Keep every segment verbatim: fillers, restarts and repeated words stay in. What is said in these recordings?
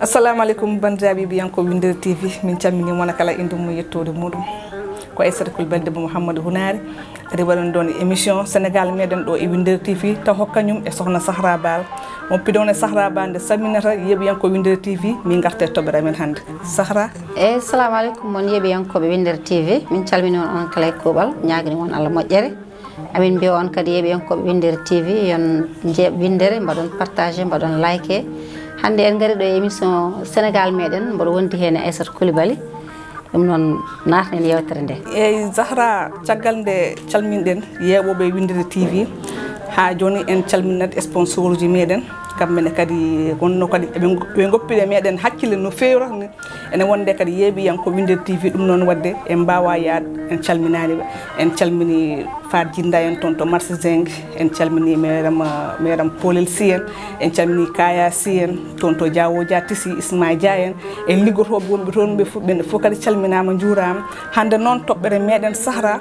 Assalamu aleykum, banndiraaɓe yeeɓiyankooɓe Winndere T V. Min calminii mo kala, innde mum e yettoode muɗum. Ko Aissata Coulibaly, debbo Mouhamadou Hunaare, ari waɗan ɗoon émission Sénégal meɗen ɗo e Winndere T V, taw hokka ñum e sohna Sahra Baal. Mo pidoon e Sahra Baal nde salminata yeeɓiyankooɓe Winndere T V, min ngarta e toɓɓere amen hannde. Sahra. Eyi, salamu aleykum, mon yeeɓiyankooɓe Winndere T V. Min calminii on, on kala e kuuɓal, ñaaganii mon Allah moƴƴere. Amin mbiya on kadi yeeɓiyankooɓe Winndere T V, yon njeeɓ winndere, mbaɗon partagé, mbaɗon like. Hannde en ngari ɗo e émission Sénégal meɗen, mboɗo wondi heen e Aissata Coulibaly. Ɗum noon, naatnen yeewtere nde. Eyi, Zahra, caggal nde calminɗen yeeɓooɓe Winndere T V, haa jooni en calminat sponsor uji meɗen. Kamɓe ne kadi wonno kadi eɓe, eɓe ngoppide meɗen hakkille no feewrata ni. Ene wonde kadi yeeɓiyankooɓe Winndere T V, ɗum noon waɗde en mbaawaa yaade, en calminaani ɓe. En calmini Faat Jinda en toon to marché Zinc, en calmini meeram, meeram Polel Sy en, en calmini Kaya Sy en toon to Diawo Dia Tisi, Isma Dia en, en liggotooɓe wonɓe toon ɓe fof, ɓen fof kadi calminaama, njuuraama. Hannde noon toɓɓere meɗen Sahra,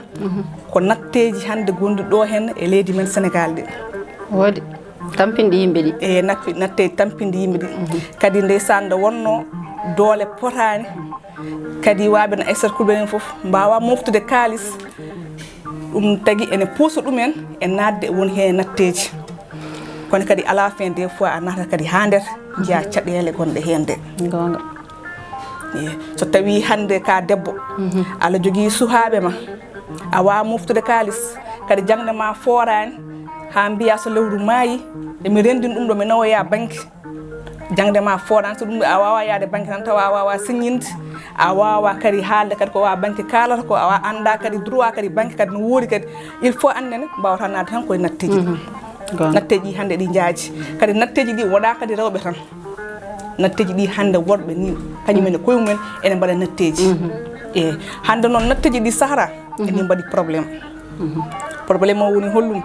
ko natteeji hannde gonɗi ɗo heen e leydi men Sénégal ɗi. Woodi. Tampinɗi yimɓe ɗi. E nappi, natte tampinɗi yimɓe ɗi. Kadi ndeysaan, nde wonno doole potaani, kadi waaɓe no Aissata Coulibaly en fof mbaawa moftude kaalis. Ɗum tagi ene puusa ɗumen e naatde won heen e natteeji. Kono kadi, à la fin des fois, a naata kadi haa nder, njiya caɗeele gonɗe heen ɗe. Goonga. Eyi, so tawii hannde ka debbo, aɗa jogii suhaaɓe ma, a waawa moftude kaalis, kadi jaŋde ma fooraani, haa mbiya so lewru maayi, emi renndin ɗum ɗo, mi nawoya banque, jaŋde ma fooraani, so ɗum ɗo a waawa yahde banque tan tawa a waawa signinde, a waawa kadi haalde kadi ko wa banque kaalata ko, a wa-, annda kadi droit kadi banque kadi no woori kadi, il faut anndene mbaawata naatde tan koye natteeji. Goonga. Natteeji ɗi hannde ɗi njaaji. Kadi natteeji ɗi wonaa kadi rewɓe tan. Natteeji ɗi hannde worɓe ni, kañum en e koye mumen ene mbaɗa natteeji. Eyi, hannde noon natteeji ɗi Sahra, ene mbaɗi problème. Problème o woni hollum?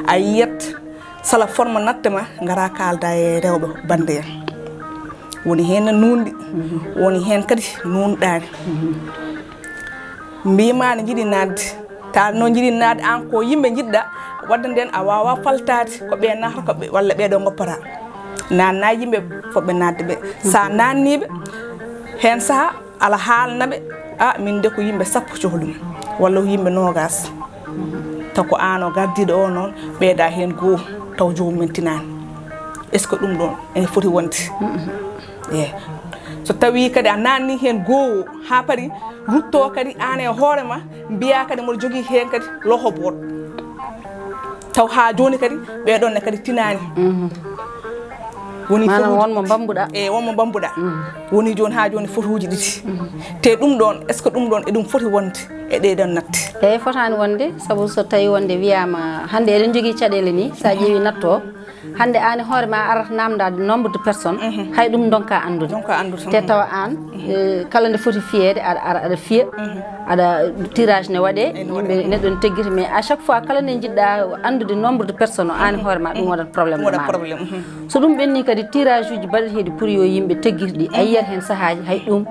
A yiyat sala forme natte ma, ngara kaalda e rewɓe bannde en. Woni heen no nuunɗi, woni heen kadi nuunɗaani. Mbiima ne njiɗi naatde, tawa noon njiɗi naatde aan ko yimɓe njiɗɗa, wadde ndeen a waawa faltaade ko ɓe naatata ko ɓe, walla ɓee ɗo ngoppata. Naatna yimɓe fotɓe naatde ɓe. So a naatnii ɓe, heen saha ala haalna ɓe, a min de ko yimɓe sappo cohlumi, walla ko yimɓe noogaas. Taw ko aan o gardiiɗo o noon, ɓeyda heen goo, taw joomum en tinaani. Est-ce que ɗum ɗoon ene foti wonde? Eyi. So tawii kadi a naatnii heen goo o, haa paari, ruttoo kadi aan e hoore ma, mbiyaa kadi mboɗo jogii heen kadi loho boot. Taw haa jooni kadi, ɓee ɗoon ne kadi tinaani. Woni maanaam fotuuji won mo mbambuɗaa. Eyi, won mo mbambuɗaa. Woni jooni haa jooni fotuuji ɗiɗi. Te ɗum ɗoon, est-ce que ɗum ɗoon eɗum foti wonde e ɗee ɗoon natte? Eyi, fotaani wonde, sabu so tawii wonde wiyaama hannde eɗen njogii caɗeele nii, so a ƴeewii natto o, hannde aan e hoore ma a arat naamndaade nombre de personnes, hay ɗum ndonka anndude. Ndonka anndude. Te tawa aan, eh, kala nde foti fiyeede, aɗa, aɗa, aɗa fiya, aɗa tirage ne waɗee, yimɓe, neɗɗo ne teggita, mais à chaque fois kala nde njiɗɗa anndude nombre de personnes o, aan e hoore ma ɗum waɗat problème. Waɗat ma problème. So ɗum ɓenni kadi, tirage uji baɗeteeɗi pour yo yimɓe teggir ɗi, a yiyat heen sahaaji hay ɗum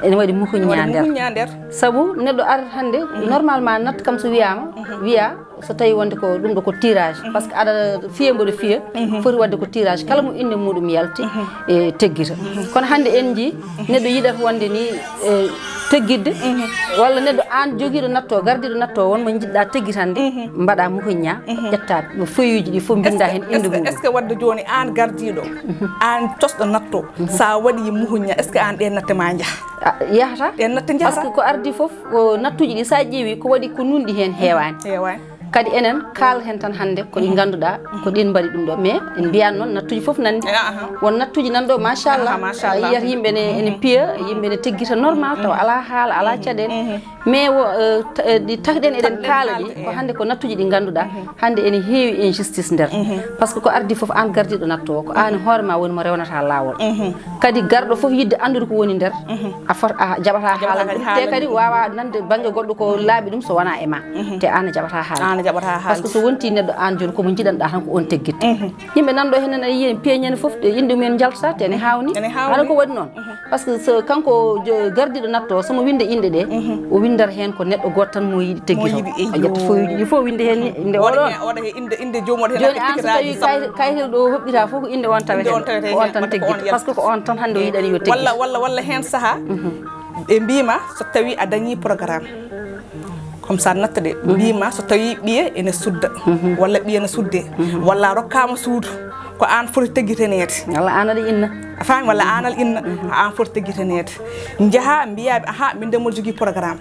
ene waɗi mukuñña nder. Mukuñña nder. Sabu neɗɗo arat hannde, normalement natta kam so wiyaama, wiya so tawi wonde ko ɗum ɗo ko tirage, par ce que aɗa fiya mboɗo fiya, foti waɗde ko tirage, kala mo innde muɗum yalti, e teggita. Kono hannde en njii neɗɗo yiɗat wonde ni, e teggitde, walla neɗɗo aan jogiiɗo natto, gardiiɗo natto, won mo njiɗɗa teggitande, mbaɗa mukuñña, ƴetta feuille uji ɗi fof, mbinda heen innde muɗum. Est-ce que wadde jooni aan gardiiɗo, aan cosɗo natto, sa waɗi mukuñña, est-ce que aan ɗe natte ma njaha? A, yahata. Ɗe natte njahata. Par ce que ko ardi fof, ko nattuji ɗi sa ƴeewi, ko waɗi ko nunɗi heen heewaani. Heewaani. Kadi enen kaal heen tan hannde ko ɗi ngannduɗaa ko ɗin mbaɗi ɗum ɗo. Mais en mbiyan noon nattuji fof nanndi. Won nattuji nan ɗo, machallah. A yiyat yimɓe ne, ene piya, yimɓe ne teggita normal, taw alaa haala, alaa caɗeele. Mais wo, eh, ta-, eh, ɗi tagɗen eɗen kaala ɗi, ko hannde ko nattuji ɗi ngannduɗaa hannde ene heewi injustice nder. Par ce que ko ardi fof aan gardiiɗo natto o, ko aan e hoore ma woni mo rewnata laawol. Kadi garɗo fof yiɗde anndude ko woni nder, a fot-, a jaɓata haala ɗum. Te kadi waawa nande bannge goɗɗo ko laaɓi ɗum so wonaa e ma. Te aan a jaɓata haala. Jaɓata. Parce que so wonti neɗɗo aan jooni, komo njiɗanɗaa tan ko on teggitta. Yimɓe nanɗo henen, a yiyen peeñani fof, ɗe inɗe mumen njaltata te ene haawni. Ene haawni. Hara ko waɗi noon? Parce que so kanko jo- gardiiɗo natto o, somo winde inɗe ɗe, o windata heen ko neɗɗo gooto tan mo yiɗi teggito. Yiɗi, eyi. A ƴetta fof, il faut winde heen inde oɗo. Waɗa heen, waɗa heen inde, inde joom oɗo heen. Jooni aan so tawi kay- kayitol ɗo hoɓɓita fof ko inde on tawete. Inde on tawete. Ko on tan teggito. Parce que ko on tan hannde o yiɗani yo teggito. Walla, walla, walla heen sahaa ɓe mbiima so tawi a dañi programme. Comme ça natta de, mbima so tawi ɓiye ene sudda, walla ɓiye ne sudde, walla a rokkama suudu, ko an foti teggitaneede. Walla an aɗa inna. A faami? Walla an aɗa inna, an foti teggitaneede. Njaha mbiyaɓe, aha, min de mboɗo jogii programme.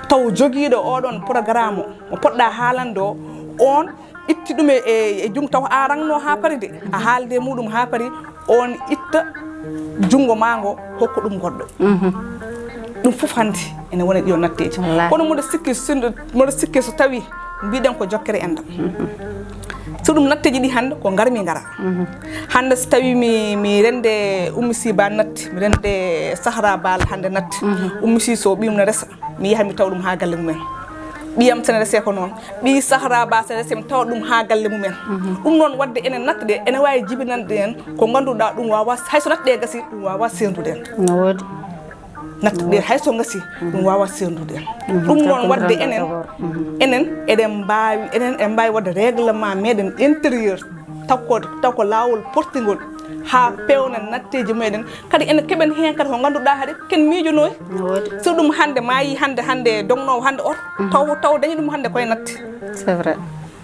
Taw jogiiɗo oɗon programme o, mo poɗɗa haalande o, on itti ɗum e, e, e jum, taw a rangno ha pari de, a haalde muɗum ha pari, on itta junngo ma ngo, hokka ɗum goɗɗo. Ɗum fof hannde ene wona ɗiyo natteeji. Wallaahi. Kono mboɗo sikki, sinno, mboɗo sikki so tawi mbiɗen ko jokkere enɗam. So ɗum natteeji ɗi hannde ko ngar mi ngara. Hannde so tawi mi, mi rende Ummi Siba natti, mi rende Sahra Bal hannde natti. Ummi Siso ɓiyum ne resa. Mi yaha mi tawa ɗum ha galle mumen. Ɓiyam sene rese ko noon. Ɓi Sahra Ba sene rese mi tawa ɗum ha galle mumen. Ɗum noon wadde enen natta ɗe, ene wawi jibinande en ko ganduɗa ɗum wawa, hayso natta ɗe gasi, ɗum wawa sendude en. No woodi. Natta ɗe hayso gasi, ɗum wawa sendude en. Ɗum noon wadde enen, enen eɗen mbawi, enen eɗen mbawi wadde règlement meɗen intérieur. Taw ko, taw ko laawol portingol haa peewna natteeji meɗen. Kadi ene keɓen heen kadi ko ngannduɗaa haɗe ken miijonooyi. No woodi. So ɗum hannde maayi, hannde, hannde dognoowo hannde oto, taw, taw dañi ɗum hannde koye natte. C'est vrai.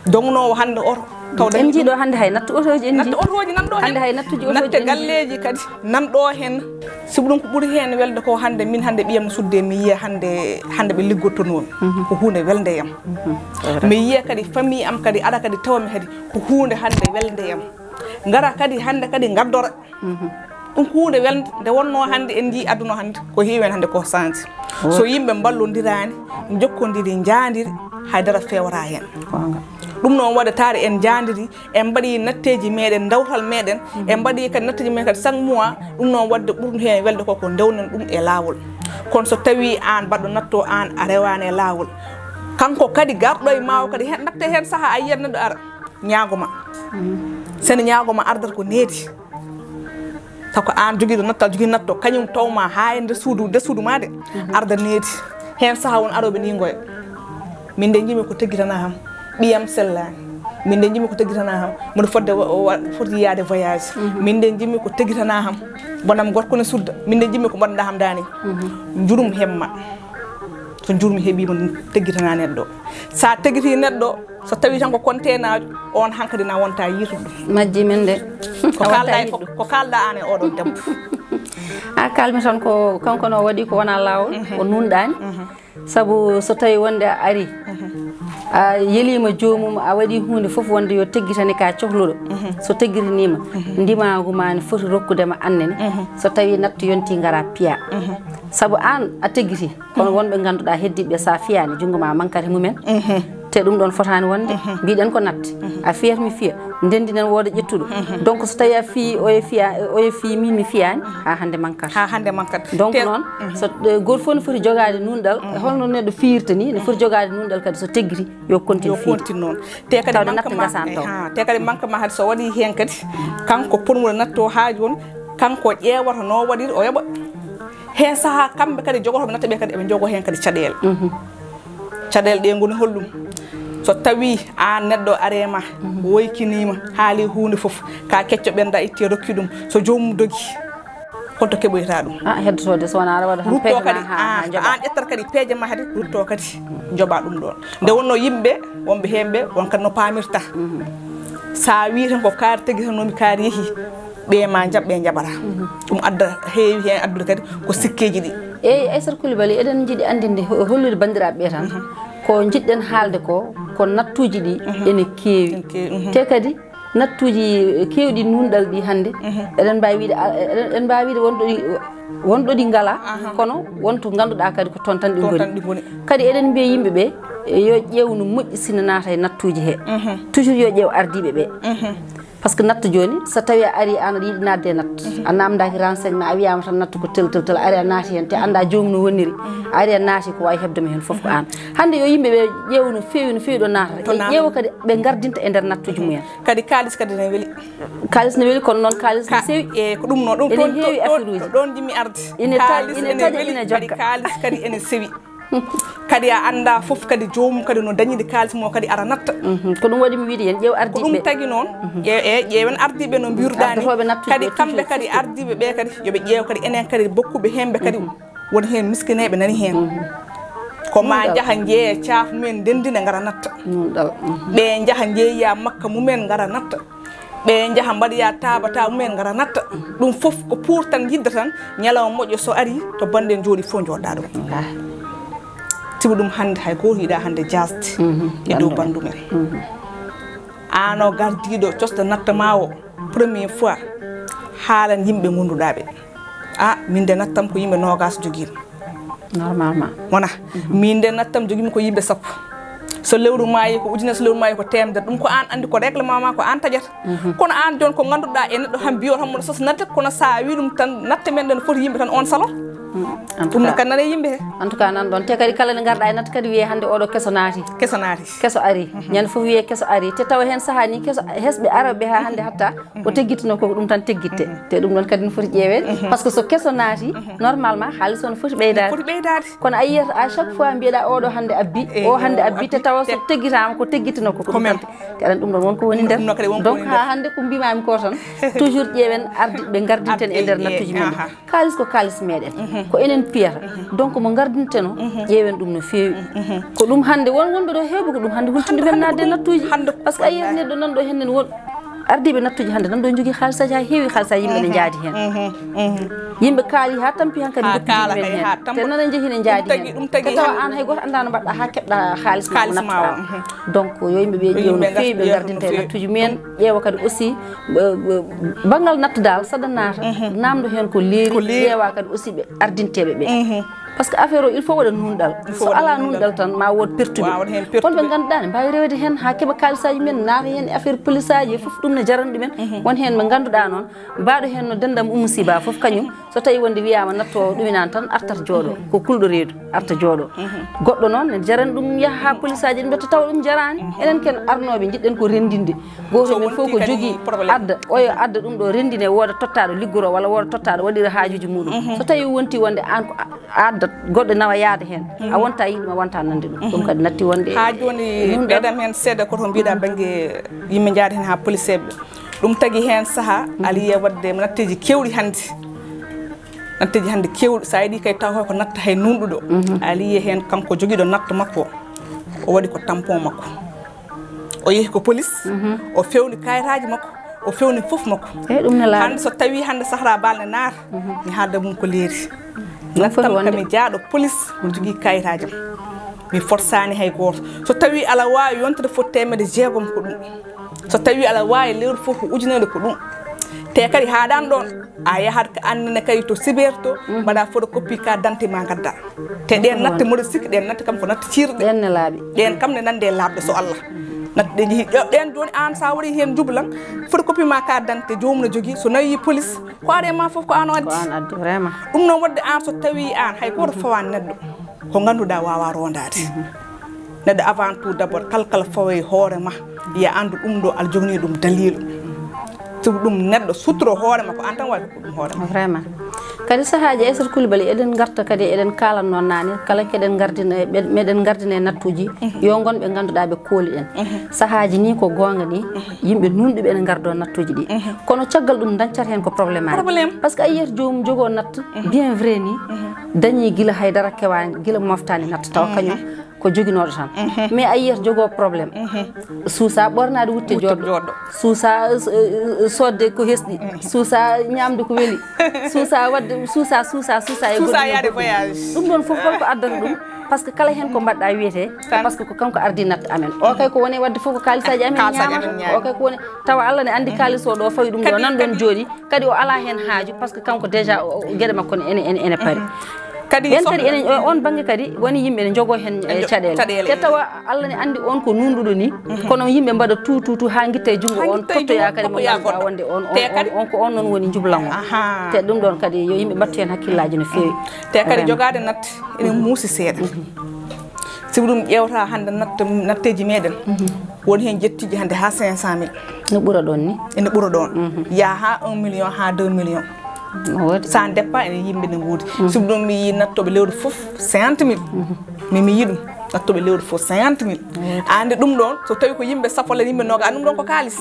Dognoowo hannde oto, taw dañi en ɗum. Njiiɗo hannde hay nattu otooji en. Nattu otooji nan ɗo heen. Hannde hay nattuji otooji natte en. Galleeji kadi nan ɗo heen. Sibu ɗum ko ɓuri heen welde ko hannde min hannde ɓiyam sudde mi yiya hannde, hannde ɓe liggottonoomi. Ko huunde welde yam. C'est vrai. Mi yiya kadi famille am kadi ara kadi tawa mi kadi ko huunde hannde welde yam. Ngara kadi hannde kadi ngaddora. Ɗum ko huunde welde nde wonno hannde en njii aduna hannde ko heewi heen hannde ko sanji. So yimɓe mballondiraani, njokkondiri, njaandiri, haydara feewata heen. Goonga. Ɗum noon waɗataare en njaandiri, en mbaɗi natteeji meɗen, dawtal meɗen, en mbaɗi kadi natteeji meɗen kadi chaque mois. Ɗum noon wadde ɓurɗum heen welde ko ko ndewnen ɗum e laawol. Kono so tawi aan baɗɗo natto aan a rewaani e laawol, kanko kadi garɗo e maawo kadi heen natte heen saha a yiyat neɗɗo ara ñaago ma. Sene ñaago ma ardata ko needi. Sabu ko aan jogiiɗo nattal, jogii natto, kañum tawma haa e nder suudu, nder suudu ma de, arda needi. Heen saha won arooɓe ni ngoya. Min de njimi ko teggitana ham. Ɓiyam sellaani. Min de njimi ko teggitana ham. Mboɗo fodde wa-, wa-, foti yaade voyage. Min de njimi ko teggitana ham. Bonam gorko ne sudda. Min de njimi ko mbaɗanɗa ham daani. Njurum hemma. So njurum heɓima ɗum teggitana neɗɗo. Sa teggiti neɗɗo, so tawi tan ko kontenajo, on hankadi na wonta yiitude ɗum. Majji min de. Ko kalɗa e, ko, ko kalɗa an e oɗon debbo. A kalmi tan ko kanko no waɗi ko wona laawol, o nunɗani. Sabu so tawi wonde a ari, a yelima joomum, a waɗi hunde fof wonde yo teggitane ka cohluɗo. So teggitinima, ndimagu ma ne foti rokkude ma annene. So tawi nattu yonti ngara piya. Sabu an a teggiti, kono wonɓe ganduɗa heddiɓe sa fiyani junngo ma mankat e mumen. Te ɗum ɗon fotani wonde. Mbiɗen ko natte. A fiyat mi fiya. Ndendinen wooda ƴettuɗo. Donc so tawi a fi, oye fiya, oye fi min mi fiyani, ha hande mankat. Ha hande mankat. Donc noon, so, eh, goto fof ne foti jogade nunɗal, holno neɗɗo fiyirta ni, ne foti jogade nunɗal kadi so teggiti, yo continue fiyde. Yo continue noon. Te kadi tawde natta gasan taw. Ha, te kadi manque ma hade so waɗi hen kadi, kanko ponmuɗo natto haaju on, kanko ƴeewata no waɗiri o yoɓa. Hen saha kamɓe kadi jogotoɓe natta ɓe kadi eɓe jogo hen kadi caɗele. Caɗele ɗe ngoni holɗum? So tawi an neɗɗo arema, woykinima, haali hunde fof, ka kecco ɓenda itti rokki ɗum, so joomum dogi, holto keɓoyta ɗum? A, heddotoɗo so wona aɗa waɗa tan rutto peeje ma kadi, ha, ha, an, joɓa. An ƴettat kadi peeje ma kadi, rutto kadi joɓa ɗum ɗon. Nde wonno yimɓe wonɓe hen ɓe, won kadi no pamirta. Sa wi tan ko kaari tagi tan nomi kaari yeehi, ɓe ma jaɓ, ɓe jaɓata. Ɗum adda, heewi hen addude kadi ko sikkeji ɗi. Eyyi, Aissata Coulibaly, eɗen jiiɗi andinde, ho-, hollude bandiraɓe ɓe tan. Ko jiɗɗen haalde ko, ko nattuji ɗi ene keewi. Ene keewi. Te kadi nattuji kewɗi nunɗal ɗi hande, eɗen mbawi wiide, a-, eɗen, eɗen mbawi wiide wonɗo ɗi, wonɗo ɗi ngala, kono wonto ganduɗa kadi ko toon tan ɗi ngoni. Kadi eɗen mbiya yimɓeɓe, yo ƴeew no moƴƴi sinno naata e nattuji he. Toujours yo ƴeew ardiɓe ɓe. Parce que natta jooni, so tawi a ari, an aɗa yiɗi naatde e natta, a namdaki renseignement, a wiyama tan natta ko tel tel tel, a ari a naati hen te anda joomum no wonniri, a ari a naati, ko wawi hebdema hen foof ko an. Hande yo yimɓe ɓe ƴeew no feewi, no feewi ɗo naatata, ƴeewa kadi ɓe gardinta e nder nattuji mumen. Kadi kalis kadi ne weli. Kalis ne weli, kono noon kalis ne sewi. E ko ɗum no ɗum ene heewi affaire uji. Ɗon jimmi arde. Ine taƴa, ine taƴa, ine jokka. Kalis kadi ene sewi. Kadi a annda fof kadi joomum kadi no dañiri kaalis mo kadi ara natta. Mhm. Ko ɗum waɗi mi wiide yen ƴeew ardiiɓe. Ko ɗum tagi noon, ƴe-, e ƴeewen ardiiɓe no mbiruɗaa ni. Ardotooɓe nattude kadi ɓe kamɓe toujours kadi surtout. Ardiiɓe ɓe kadi yo ɓe ƴeew kadi enen kadi bokkuɓe heen ɓe kadi woni heen miskineeɓe nani heen. Ko ma njaha njeeya caafu mumen ndenndina ngara natta. Ɓe njaha njeeya makka mumen ngara natta. Ɓe njaha mbaɗoya taaba taaba mumen ngara natta. Ɗum fof ko pour tan yidde tan ñalawma moƴƴo so ari to bannden jooɗi fof jooɗoɗaa ɗum. Sibu ɗum hannde hay gooto yiɗaa hannde jaasde e dow banndum en. Aan o gardiiɗo cosɗo natta ma o premier fois haalan yimɓe ngonduɗaa ɓe. A min de nattam ko yimɓe noogas jogiimi. Normalement. Wona min de nattam jogiimi ko yimɓe sappo. So lewru maayi ko ujunere, so lewru maayi ko teemedere. Ɗum ko aan anndi, ko règlement ma, ko aan taƴata. Kono aan jooni ko ngannduɗaa e neɗɗo han mbiyo tan mo sosa natta, kono sa wi ɗum tan natta men ɗen foti yimɓe tan on salo. Ɗum ne kan nane yimɓe he. En tout cas nan ɗon te kadi kala nde ngarɗa e natta kadi wiye hannde oɗo keso naati. Keso naati. Keso ari. Ñande fof wiye keso ari. Te tawa heen sahaa ni keso hesɓe araɓe ɓe haa hannde hatta o teggitino ko ɗum tan teggitte. Te ɗum ɗon kadi ne foti ƴeeweede. Par ce que so keso naati, normalement haalis o ne foti ɓeydaade. Foti ɓeydaade. Kono a yiyata à chaque fois mbiyeɗa oɗo hannde abbi, o hannde abbi, te tawa so teggitaama ko teggitino ko ɗum tan. Te aɗa ɗum ɗon won ko woni nder. Donc haa hannde ko mbimami ko tan, toujours ƴeewen ardiɓe gardinten e nder nattuji men. Kaalis ko kaalis meɗen. Ko enen piyata. Donc mo gardinteno, ƴeewen ɗum no feewi. Ko ɗum hannde won wonɓe ɗo heewi ko ɗum hannde hultinde men naatde e nattuji. Par ce que a yiyat neɗɗo nanɗo hen nen won ardiiɓe nattuji hannde nanɗo jogii haalisaji haa heewi, haalisaji yimɓe ne njaadi hen. Yimɓe kaali haa tampi han kadi dokkuji men hen. Te nana jehi ne njaadi hen. Te tawa aan hay gooto anndaa no mbaɗɗa haa keɓɗa haalis ma o nattuɗa. Donc yo yimɓe ɓe ƴeew no feewi ɓe gardinta e nattuji men. Ƴeewa kadi aussi banngal natta dal saɗa naata namdo heen ko leeri, ƴeewa kadi aussi ɓe ardinteeɓe ɓe. Par ce que affaire o il faut waɗa nunɗal. So alaa nunɗal tan ma wood pertuɓe. Wonɓe ngannduɗaa ne mbaawi rewede heen haa keɓa kaalisaji men naata heen e affaire polisaji e fof ɗum ne jarani ɗumen. Won heen ɓe ngannduɗaa noon mbaaɗo heen no denndam Umu Siba fof kañum. So tawi wonde wiyama natto o ɗuminani tan artat jooɗo ko kulɗo reedu arta jooɗo. Goɗɗo noon ne jarani ɗum yaha haa polisaji ɗum ɓe to tawa ɗum jarani. Enen ken arnoɓe jiɗɗen ko rendinde. Gooto men fof ko jogii adda oyo adda ɗum ɗo rendine wooda tottaɗo liggoro walla wooda tottaɗo waɗira haajuji muɗum. So tawi wonti wonde an ko adda goɗɗo nawa yaada hen a wonta yiɗuma wonta nande ɗum. Ɗum kadi natti wonde haa joni ɓeydam hen seeɗa koto mbiɗa bangge yimɓe jaada hen haa poliseɓe. Ɗum tagi heen saha aliye wadde natteeji kewɗi hannde. Natteeji hannde kewɗi so a yiɗi kay taw ko natta hay nunɗuɗo. Aliye heen kanko jogiiɗo natta makko o waɗi ko tampon makko. O yehi ko police o fewni kayitaaji makko o fewni fof makko. Hannde so tawi hannde sahra balne naar mi haalda mum ko leeri. Nattam kami jaaɗo police mo jogii kayitaajam. Mi forsaani hay gooto so tawi ala waawi yontere fof teemedde jeegom ko ɗum. So tawi aɗa waawi lewru fof ko ujunere ko ɗum. Te kadi haaɗan ɗon a yahat ko annene kadi to cyber to mbaɗa photocopie ka dante ma gadda. Te ɗen natte mboɗo sikki ɗen natte kam ko natte ciirɗe. Ɗen ne laaɓi. Ɗen kam ne nande laaɓde so Allah. Natte ɗe jehi ɗen joni an sa waɗi hen jublan photocopie ma ka dante jomum ne jogui so nawi police ko are ma fof ko an o addi. Ko an addi vraiment. Ɗum noon wadde an so tawi an hay goto fawani neɗɗo. Ko ngannduɗaa waawaa roondaade. Neɗɗo avant tout d'abord kala kala fawoye hoore ma yo anndu ɗum ɗo aɗa joganii ɗum daliilu. Sabu ɗum neɗɗo sutoro hoore ma ko an tan waɗi ko ɗum hoore ma. Vraiment. Kadi sahaaji Aissata Coulibaly eɗen ngarta kadi eɗen kaalanno naane kala keɗen ngardina meɗen ngardina e nattuuji yo ngon ɓe ngannduɗaa ɓe kooli ɗen. Sahaaji ni ko goonga ni yimɓe nunɗuɓe ene ngardo nattuuji ɗi. Kono caggal ɗum dañcat heen ko problème aji. Par ce que a yiyata joomum jogoo natta bien vrai ni dañi gila haydara kewaani gila moftaani natta tawa kañum ko joginooɗo tan. Mais a yiyata jogoo problème suusa ɓornaade wutte joɗɗo suusa soodde ko hesɗi suusa ñaamde ko weli suusa waɗde suusa suusa suusa e goɗɗum ɗum ɗon fof holko addata ɗum? Par ce que kala heen ko mbaɗɗa wiyete par ce que ko kanko ardi natta amen o kay ko woni wadde fof ko kaalisaaji amen ñaamata o kay ko woni tawa Allah ne anndi kaalis o ɗo fawi ɗum ɗo nan ɗon jooɗi kadi o alaa heen haaju par ce que kanko déjà geɗe makko ene pari. Kadi ɓen kadi enen, e on bannge kadi woni yimɓe ne njogoo heen, e, caɗeele. Te tawa Allah ne anndi on ko nuunɗuɗo ni, kono yimɓe mbaɗa tuutuutu haa ngitta e junngo on, pottoyaa kadi mo ngannduɗaa wonde on, on, on, on ko on noon woni njublan o. Te ɗum ɗoon kadi yo yimɓe mbattu heen hakkillaaji no feewi. Te kadi jogaade natte ene muusi seeɗa. Sibu ɗum ƴeewta hannde natte, natteeji meɗen, woni heen jettiiji hannde haa cinq cent mille. No ɓura ɗoon ni? Ene ɓura ɗoon. Yaha haa un million, haa deux millions. Ça dépend ene yimɓe ne nguuri. Sibu ɗum mi yii nattooɓe lewru fof cinquante mille. Min mi yii ɗum, nattooɓe lewru fof cinquante mille. A anndi ɗum ɗoon, so tawi ko yimɓe sappo walla yimɓe noogaas, anndi ɗum ɗoon ko kaalis.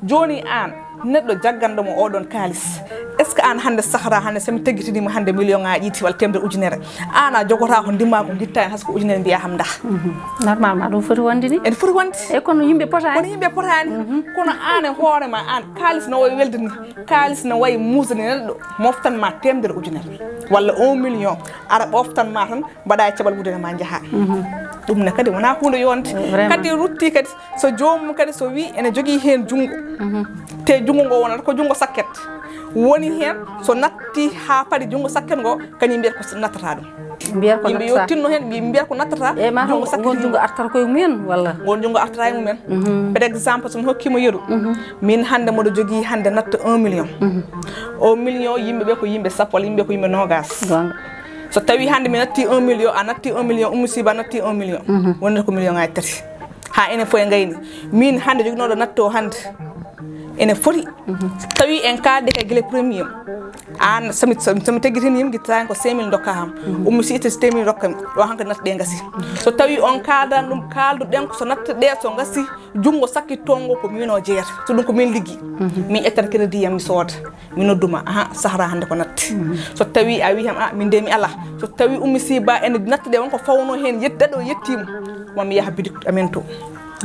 Jooni aan, neɗɗo jagganɗo mo oɗon kaalis, est-ce que aan hannde sahra hannde, so mi taggitiniima hannde million ŋaaji ɗiɗi walla teemedere ujunere, aan a jogotaako ndimaagu ngitta heen, hay so ko ujunere mbiyaa ham ndax? Normalement ɗum foti wonde ni. Ene foti wonde. E kono yimɓe potaani. Kono yimɓe potaani. Kono aan e hoore ma, aan, kaalis no wayi welde ni, kaalis no wayi muusde ni, neɗɗo moftan ma teemedere ujunere walla un million, ara ɓoftan ma tan, mbaɗa e caɓal wuddere ma njaha. Ɗum ne kadi wonaa huunde yonde. Vraiment. Kadi rutti kadi, so joomum kadi so wi ene jogii heen junngo, te junngo ngo wonata ko junngo sakket woni heen, so natti haa paɗi junngo sakket ngo, kañum mbiyata ko nattata ɗum. Mbiyata ko yimɓe yo nattata. Tinno heen, ɓe mbiyata ko nattata. E ma junngo sakket ngon junngo artata koye mumen walla? Ngon junngo artata e mumen. Par exemple, so mi hokkiima yeru, min hannde mboɗo jogii hannde natta un million. Un million, yimɓe ɓe ko yimɓe sappo walla yimɓe ko yimɓe noogaas. Goonga. So tawi hannde mi natti un million, a natti un million, Oumou Siba natti un million. Wonata ko million ŋaaji tati. Haa enen fof en ngayni. Min hannde joginooɗo natto o hannde, ene foti. Tawi en kaaldi ka gila premier. Aan, so mi, so mi, so mi taggitini yimɓe, gittaani ko cinq mille ndokka ham. Oumou Sy itti so teemedere rokka mi. Ɗo hankadi natta ɗe ngasi. So tawi on kaaldan ɗum, kaalduɗen ko so natta ɗe so ngasi, junngo sakkitto ngo ko min o jeeyata. So ɗum ko min liggi. Min ƴettata crédit yam mi sooda. Mi nodduma, aha, sahra hannde ko natti. So tawi a wi ham, a, min de mi ala. So tawi Oumou Siba ene natta ɗe won ko fawno heen yetta ɗo yettiima. Ma mi yaha bitik amen to.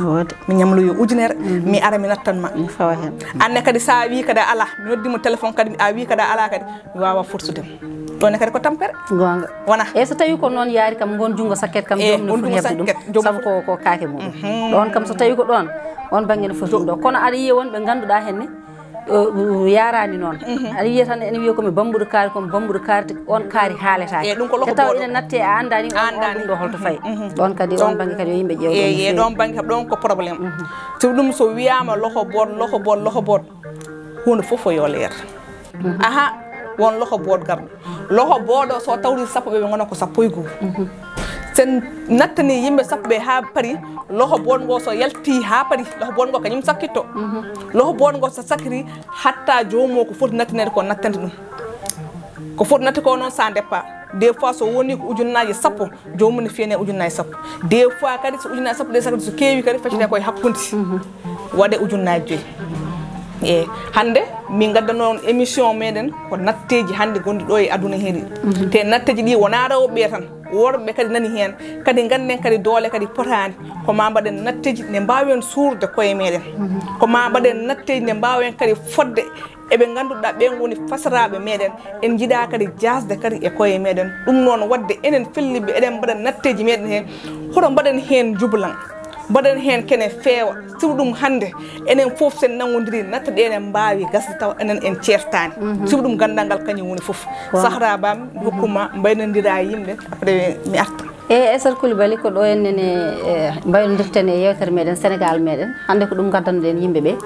Wooda. Mi ñamloyo ujunere, mi ara mi nattan ma. Mi fawa heen. Anne kadi sa wi kadi a ala, mi noddi mo téléphone kadi, a wi kadi a ala kadi, mi wawa forsude mo. Ɗon ne kadi ko tampere. Goonga. Wona. E so tawi ko noon yaari kam, ngon junngo sakket kam, e, joomum ne foti heɓde ɗum, sabu ko, ko kaake mum. Ɗon kam so tawi ko ɗon, on bannge ne foti ɗum ɗo. Kono aɗa yiya wonɓe ngannduɗaa heen ne, o, o, yaaraani noon. Aɗa yiya tan ene wiya ko mi bambuɗo kaari, ko mi bambuɗo kaari, te on kaari haaletaake. E, ɗum ko loho booɗo. Te taw ene natti e a anndaani on, on ɗum ɗo holto fayi. Ɗon kadi, on bannge kadi yo yimɓe ƴeew ɗon no feewi. E, ɗon bannge kam, ɗon ko problème. Sibu ɗum so wiyaama loho booɗo, loho booɗo, loho booɗo, huunde fof o yo leer. Aha, won loho booɗo garɗo. Loho booɗo so tawri sappo ɓe, ɓe ngona ko sappo e goo. Sen nattani yimɓe sappo ɓe haa pari, loho booɗo ngo so yalti haa pari, loho booɗo ngo kañum sakkitto. Loho booɗo ngo so sakkiti, hatta joomum o ko foti nattinede ko nattande ɗum. Ko foti natte ko noon, ça dépend. Des fois so woni ko ujunnaaje sappo, joomum ne fiyane ujunnaaje sappo. Des fois kadi so ujunnaaje sappo ɗe sakkiti so keewi kadi faccete koye hakkunde. Waɗe ujunnaaje joyi. E hannde min ngaddano on émission meɗen ko natteeji hannde gonɗi ɗo e aduna heen. Te natteeji ɗi wonaa rewɓe ɓe tan, worɓe kadi nani heen. Kadi ngannden kadi doole kadi potaani. Ko ma mbaɗen natteeji nde mbaawen suurde koye meɗen. Ko ma mbaɗen natteeji nde mbaawen kadi fodde e ɓe ngannduɗaa ɓeen woni fasaraaɓe meɗen. En njiɗaa kadi jaasde kadi e koye meɗen. Ɗum noon waɗde enen fellitɓe eɗen mbaɗa natteeji meɗen heen. Hoto mbaɗen heen njublan. Mbaɗen heen kene feewa. Sibu ɗum hannde enen fof sen nanngondiri natta ɗe ene mbaawi gasde tawa enen en ceertaani. Sibu ɗum ganndal ngal kañum woni fof. Sahra Ba, mi hokkuma mbaynondira e yimɓe, après mi arta. E Aissata Coulibaly, ko ɗo en nene, e, mbaynodirten e yeewtere meɗen, Sénégal meɗen. Hannde ko ɗum ngaddannoɗen yimɓe ɓe,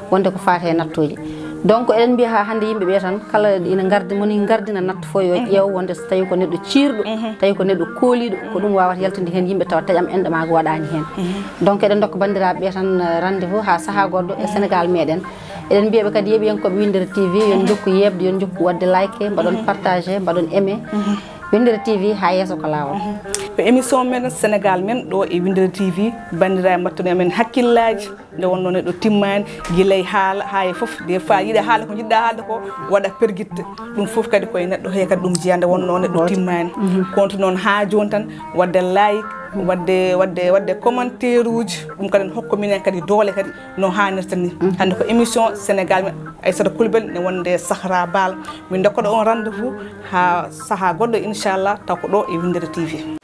wonde ko faati e nattooji. Donc, eɗen mbiya haa hannde yimɓe ɓe tan, kala ina ngardi, moni ngardina natto fof yo ƴeew wonde so tawi ko neɗɗo ciirɗo, tawi ko neɗɗo kooliiɗo, ko ɗum wawata yaltude heen yimɓe tawa taƴam enɗam ma waɗaani heen. Donc, eɗen ndokka banndiraaɓe ɓe tan, eh, rendez-vous haa sahaa goɗɗo e Sénégal meɗen. Eɗen mbiya ɓe kadi, yeeɓiyankooɓe Winndere T V, yo njokku yeeɓde, yo njokku waɗde like, mbaɗon partage, mbaɗon aimé. Winndere T V, haa yeeso ko laawol. Ko émission men Sénégal men ɗo e Winndere T V, banndiraaɓe mbattuno e men hakkillaaji, nde wonnoo neɗɗo timmaani, gila e haala haa e fof. Des fois yiɗa haalde ko njiɗɗa haalde ko, waɗa pergitte. Ɗum fof kadi koye neɗɗo, hee kadi ɗum jeyaa nde wonnoo neɗɗo timmaani. Konti noon haa jooni tan, waɗde like, waɗde, waɗde, waɗde commentaire uji, ɗum kadi ne hokka minen kadi doole kadi no haanirta ni. Hannde ko émission Sénégal men, Aissata Coulibaly ne wonde Sahra Bal. Min ndokkoɗo on rendez-vous haa sahaa goɗɗo, inchallah, taw ko ɗo e Winndere T V.